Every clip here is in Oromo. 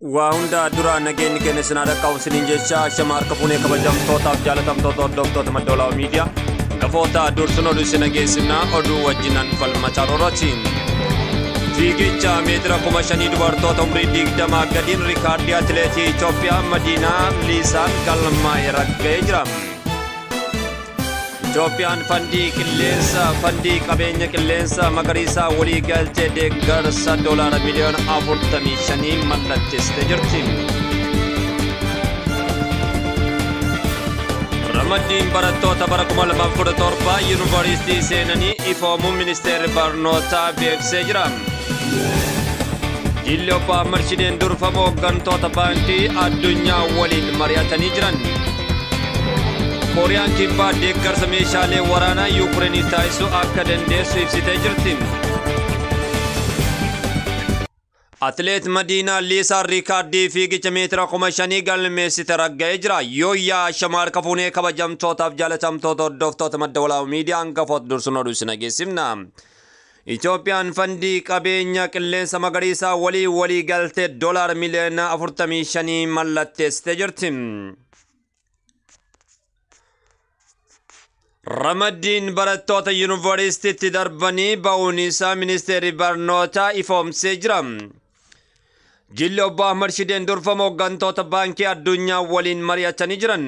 Waa hunda dura nageenyi keenya sinaa dhaqqabu isiniin jecha shama harka fuunee kabajamtootaaf jaalatamtoota hordoftoota Madda Walaabuu Miidiyaa hangafoota dursun oduu isin dhageessifna oduu wajjinan falmachaa rooroti. Fiigicha meetira 5,000 dubartoota umrii 20 gadiin riikaardii atileetii Itoophiyaa Madiinaa Liisaan galmaa'ee ragga'ee jira. Itoophiyaan fandii qilleensa fandii qabeenya qilleensa magariisaa walii galtee deeggarsa doolaara miliyoona 45 mallatteessitee jirti. Ramaddiin barattoota bara 2017 yuunivarsiitii seenanii ifoomuun ministeerri barnootaa beeksisee jira. Jilli obbo Ahmad Shideen durfamu hooggantoota baankii addunyaa waliin mari'atanii jiran. Kooriyaan kibbaa deeggarsa meeshaalee waraanaa Yuukireeniif taasisuu akka dandeessu ibsitee jirti. Atileet Madiinaa Liisaan riikaardii fiigicha meetira 5,000 galmeessite ragga'ee jira. Yooyyaa shama harka fuunee kabajamtootaaf jaalatamtoota hordoftoota Madda Walaabuu Miidiyaa hangafoota dursun oduu isin dhageessifna. Itoophiyaan fandii qabeenya qilleensa magariisaa walii walii galtee doolaara miliyoona 45 mallatteessitee jirti. Ramaddiin barattoota yuunivarsiitiitti darbanii ba'uun isaa ministeerri barnootaa ifoomsee jira. Jilli obbo Ahmad Shideen durfamu hooggantoota baankii addunyaa waliin mari'atanii jiran.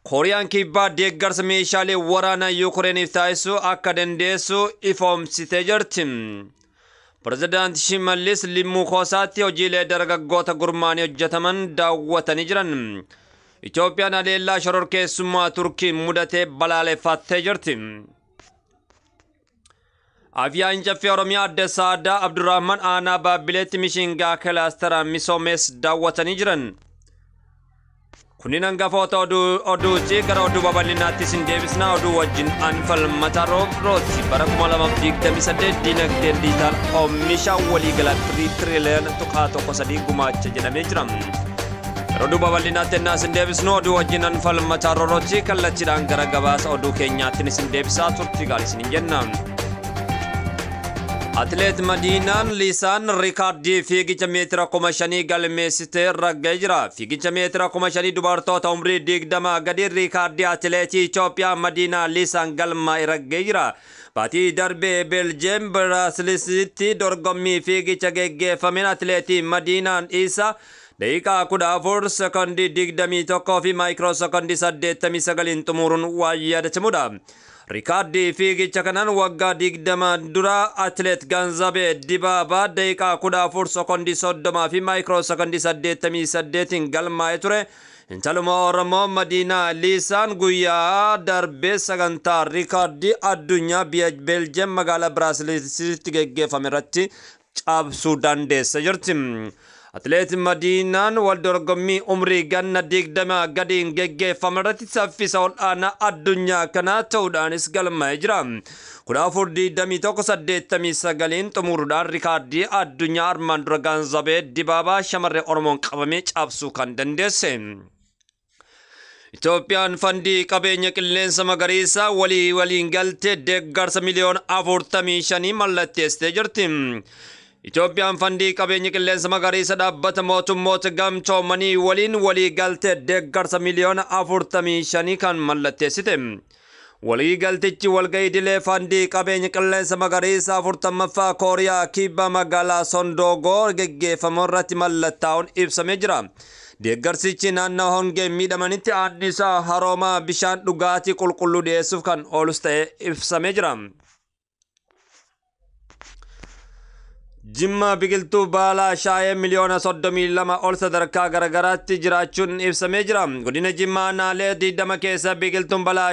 Kooriyaan kibbaa deeggarsa meeshaalee waraanaa Yuukireeniif taasisuu akka dandeessu ifoomsitee jirti. Pirezidaanti Shimallis Limmuu Koosaatti hojiilee dargaggoota gurmaanii hojjetaman daawwatanii jiran. Itoophiyaan haleellaa shororkeessummaa Turkii mudatee balaaleffattee jirti. Afyaan Caffee Oromiyaa adda Saadaa Abdurrahman Aanaa Baabbileetti mishingaa kilaastara misoomes daawwatanii jiran. Kunneen hangafoota oduuti gara oduu babal'inaatti isin deebisna oduu wajjin anfalmataa roobrooti. Bara 2028 dinagdeen diijitaal oomisha waliigalaa tiriliyoona 1.13 gumaacha jedhamee jira. Oduu babal'inaatti ennaa isin deebisnu oduu wajjin anfalmataa roobrooti kallattiidhaan gara gabaasa oduu keenyaatti isin deebisaa turtii gaarii isin jenna. Atileet Madiinaan Liisaan riikaardii fiigicha meetira 5,000 galmeessitee ragga'ee jira. Fiigicha meetira 5,000 dubartoota umrii 20 gadi riikaardii atileetii Itoophiyaa Madiinaa Liisaan galmaa'ee ragga'ee jira. Baatii darbee Beeljeem Biraasiliisitti dorgommii fiigicha geggeeffameen atileetii Madiinaan Isaa daqiiqaa 14 sekondii 21 fi maayikiroo sekondii 89 xumuruun waan yaadatamudha. Riikaardii fiigicha kanaan waggaa 20 dura atileet Ganzabee Dibaabaa daqiiqaa 14 sekondii 30 fi maayikiroo sekondii 88 galmaa'ee ture. Intaluma Oromoo Madiinaa Liisaan guyyaa darbee sagantaa riikaardii addunyaa biyya Beeljeem magaalaa Biraasiliisitti geggeeffame irratti cabsuu dandeesse jirti. Atileet Madiinaan wal dorgommii umrii ganna 20 gadiin geggeeffame irratti saffisa ol'aanaa addunyaa kanaa ta'uudhaanis galmaa'ee jira. 14 21 89 xumuruudhaan riikaardii addunyaa armaan dura Ganzabee Dibaabaa shamarree Oromoon qabamee cabsuu kan dandeesse. Itoophiyaan fandii qabeenya qilleensa magariisaa walii waliin galtee deeggarsa miliyoona 45 mallatteessitee jirti. Itoophiyaan fandii qabeenya qilleensa magariisa dhaabbata mootummoota gamtoomanii waliin walii galtee deeggarsa miliyoona 45 kan mallatteessite. Waliigaltichi walga'ii idilee fandii qabeenya qilleensa magariisa 40ffaa Kooriyaa kibbaa magaalaa Sondoogoo geggeeffamu irratti mallattaa'uun ibsamee jira. Deeggarsichi naannoo hongeen miidhamanitti anniisaa haroomaa bishaan dhugaatii qulqulluu dhiyeessuuf kan oolus ta'ee ibsamee jira. Jimma biqiltuu baala shaayee miliyoona 32 ol sadarkaa garagaraatti jiraachuun ibsamee jira. Godina Jimmaa aanaalee 20 keessa biqiltuun baala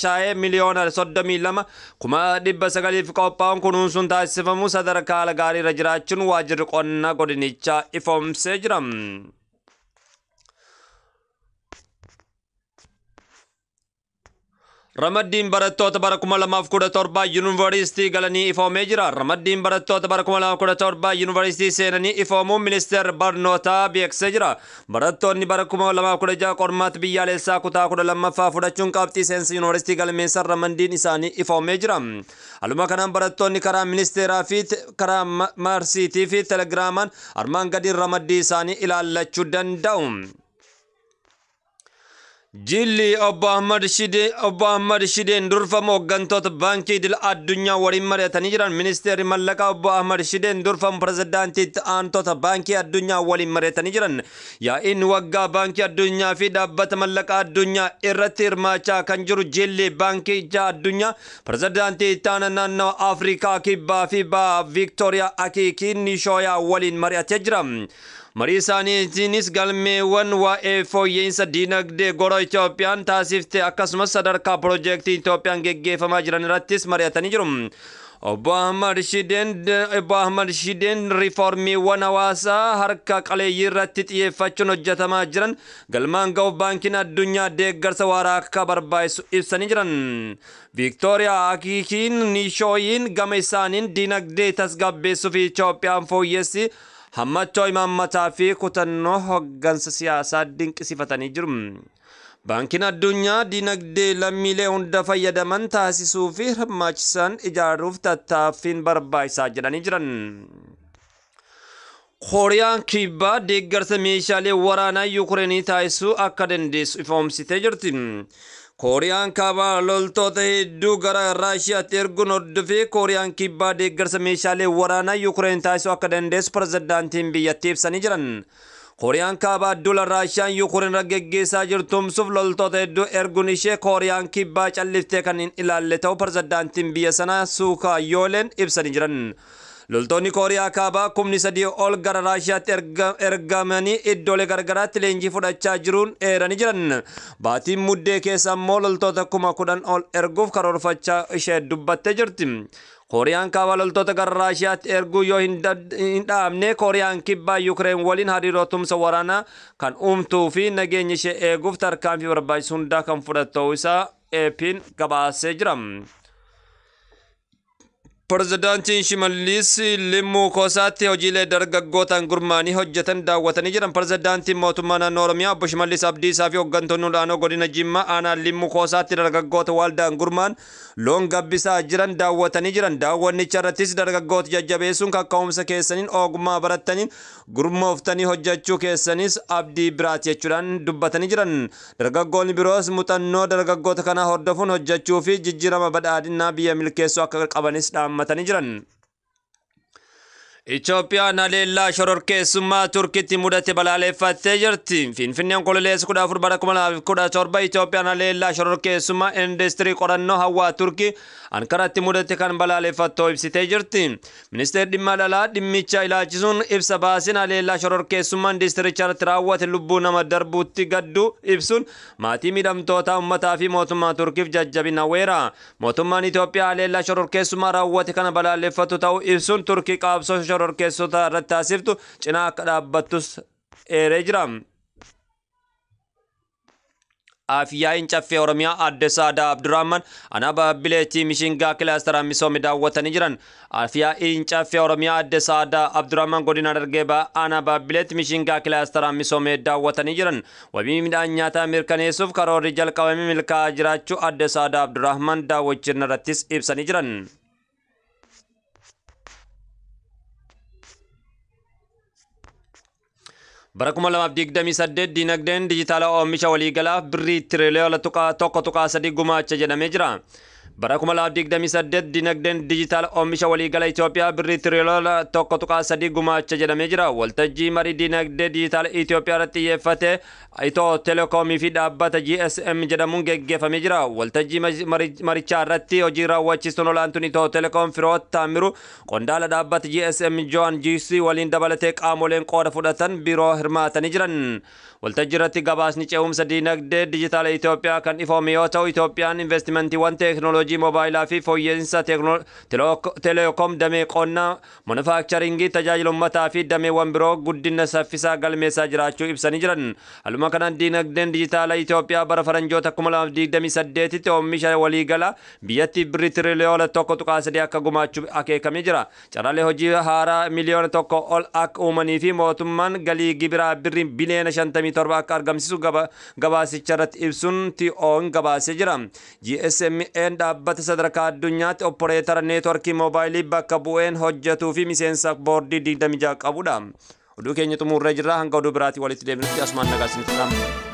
shaayee miliyoona 32 900,000 qophaa'uun kunuunsuun taasifamu sadarkaa haala gaariirra jiraachuun waajjirri qonnaa godinichaa ifoomsee jira. Ramaddiin barattoota bara 2017 yuunivarsiitii galanii ifoomee jira. Ramaddiin barattoota bara 2017 yuunivarsiitii seenanii ifoomuun ministeerri barnootaa beeksisee jira. Barattoonni bara 2016 qormaata biyyaalessaa kutaa 12ffaa fudhachuun qabxii seensa yuunivarsiitii galmeessan ramaddiin isaanii ifoomee jira. Haaluma kanaan barattoonni karaa ministeeraa fi karaa marsariitii fi telegiraamaan armaan gadiin ramaddii isaanii ilaallachuu danda'u. Jilli Obbo Ahmad Shideen durfamu hooggantoota baankii idil addunyaa waliin mari'atanii jiran. Ministeerri mallaqaa Obbo Ahmad Shideen durfamu pirezidaantii itti aantota baankii addunyaa waliin mari'atanii jiran. Yaa'iin waggaa baankii addunyaa fi dhaabbata mallaqaa addunyaa irratti hirmaachaa kan jiru jilli baankii addunyaa pirezidaantii itti aanaa naannawa Afrikaa Kibbaa fi Baha Viiktooriyaa Akiikii Nishooyaa waliin mari'atee jira. Marii isaaniitiinis galmeewwan waa'ee fooyya'insa diinagdee gola Itoophiyaan taasifte akkasumas sadarkaa piroojeektii Itoophiyaan geggeeffamaa jiran irrattis mari'atanii jiru. Obbo Ahmad Shideen riiformiiwwan hawaasaa harka qaleeyyii irratti xiyyeeffachuun hojjetamaa jiran galmaan ga'uuf baankiin addunyaa deeggarsa waaraa akka barbaachisu ibsanii jiran. Viiktooriyaa Akiikiin Nishooyiin gama isaaniin diinagdee tasgabbeessuuf Itoophiyaan fooyyessi hammachoo imaammataa fi kutannoo hoggansa siyaasaa dinqisiifatanii jiru. Baankiin addunyaa diinagdee lammiilee hunda fayyadaman taasisuu fi hirmaachisan ijaaruuf tattaaffiin barbaachisaa jedhanii jiran. Kooriyaan Kibbaa deeggarsa meeshaalee waraanaa Yuukireenii taasisuu akka dandeessu ifoomsitee jirti. Kooriyaan Kaabaa loltoota hedduu gara Raashiyaatti erguun hordofee Kooriyaan Kibbaa deeggarsa meeshaalee waraanaa Yuukireen taasisuu akka dandeessu pirezidaantiin biyyattii ibsanii jiran. Kooriyaan Kaabaa duula Raashiyaan Yuukireen irra geggeessaa jirtu tumsuuf loltoota hedduu erguun ishee Kooriyaan Kibbaa calliftee kan hin ilaalle ta'uu pirezidaantiin biyya sanaa Suukaa Yooleen ibsanii jiran. Loltoonni Kooriyaa Kaabaa 3,000 ol gara Raashiyaatti ergamanii iddoolee garagaraatti leenjii fudhachaa jiruun eeranii jiran. Baatiin muddee keessa immoo loltoota 10,000 ol erguuf karoorfachaa ishee dubbattee jirti. Kooriyaan Kaabaa loltoota gara Raashiyaatti erguu yoo hin dhaabne Kooriyaan Kibbaa Yuukireen waliin hariiroo tumsa waraanaa kan uumtuu fi nageenya ishee eeguuf tarkaanfii barbaachisu hundaa kan fudhattu ta'uu isaa AP'n gabaasee jira. Pirezidaantiin Shimallis Limmuu Koosaatti hojiilee dargaggootaan gurmaanii hojjetan daawwatanii jiran. Pirezidaantiin mootummaa naannoo Oromiyaa Obbo Shimallis Abdiisaa fi hooggantoonni olaanoo godina Jimmaa aanaa Limmuu Koosaatti dargaggoota waldaan gurmaan loon gabbisaa jiran daawwatanii jiran. Daawwannicha irrattis dargaggoota jajjabeessuun kaka'umsa keessaniin ogummaa barattaniin gurmooftanii hojjechuu keessanis abdii biraati jechuudhaan dubbatanii jiran. Dargaggoonni biroos muuxannoo dargaggoota kanaa hordofuun hojjechuu fi jijjiirama badhaadhinaa biyya milkeessuu akka qabanis dhaammatanii jiran. Itoophiyaan haleellaa shororkeessummaa Turkitti mudate balaaleffattee jirti. Finfinneen Onkololeessa 14 bara 2017 Itoophiyaan haleellaa shororkeessummaa industirii qorannoo hawaa Turkii Ankaratti mudate kan balaaleffattu ibsitee jirti. Ministeerri dhimma alaa dhimmicha ilaalchisuun ibsa baaseen haleellaa shororkeessummaa industiricha irratti raawwate lubbuu nama darbuutti gaddu ibsuun maatii miidhamtoota uummataa fi mootummaa Turkiif jajjabina weera. Mootummaan Itoophiyaa haleellaa shororkeessummaa raawwate kana balaaleffattu ta'uu ibsuun Turkii qabsoo shororkeessota irratti taasiftu cinaa akka dhaabbattus eeree jira. Afyaa'iin Caffee Oromiyaa Aadde Saadaa Abdurrahman aanaa Baabbileetti Mishingaa kilaastara misoome daawwatanii jiran. Afyaa'iin Caffee Oromiyaa Aadde Saadaa Abdurrahman godina Harargee Bahaa aanaa Baabbileetti Mishingaa kilaastara misoome daawwatanii jiran. Wabii midhaan nyaataa mirkaneessuuf karoorri jalqabame milkaa'aa jiraachuu Aadde Saadaa Abdurrahman daawwachiirna irrattis ibsanii jiran. Bara 2028 diinagdeen dijitaala oomisha waliigalaaf birrii tiriliyoona 1.3 gumaacha jedhamee jira. Bara 2028 diinagdeen dijitaala oomisha waliigala Itoophiyaa birrii tiriliyoona 1.3 gumaacha jedhamee jira. Waltajjii marii diinagdee dijitaala Itoophiyaa irratti xiyyeeffate Itiyoo Telekoomii fi dhaabbata GSM jedhamuun geggeeffamee jira. Waltajjii marichaa irratti hojii raawwachiistuun olaantuun Itiyoo Telekoom Firoot Taamiru qondaala dhaabbata GSM Joan GC waliin dabalatee qaamoleen qooda fudhatan biroo hirmaatanii jiran. Waltajjii irratti gabaasni ce'umsa diinagdee dijitaala Itoophiyaa kan ifoome yoo ta'u Itoophiyaan investimantiiwwan teekinooloojii Teeknooloojii moobaayilaa fi fooyya'insa teleekoom, damee qonnaa, manufaakcharingii, tajaajila uummataa fi dameewwan biroo guddina saffisaa galmeessaa jiraachuu ibsanii jiran. Haaluma kanaan diinagdeen dijitaalaa Itoophiyaa bara faranjoota 2028tti oomisha waliigala biyyattii birrii tiriliyoona 1.3 akka gumaachuu akeekamee jira. Carraalee hojii haaraa miliyoona 1 ol akka uumanii fi mootummaan galii gibiraa birrii biliyoona 57 akka argamsiisu gabaasicha irratti ibsuun TO'n gabaasee jira. GSMA'n dhaabbata sadarkaa addunyaatti opporeetara neetworkii moobaayilii bakka bu'een hojjetuu fi miseensa boordii 26 qabudha. Oduu keenya xumurree jirra. Hanga oduu biraatii walitti deebinutti asumaan nagaa isinitti dhaama.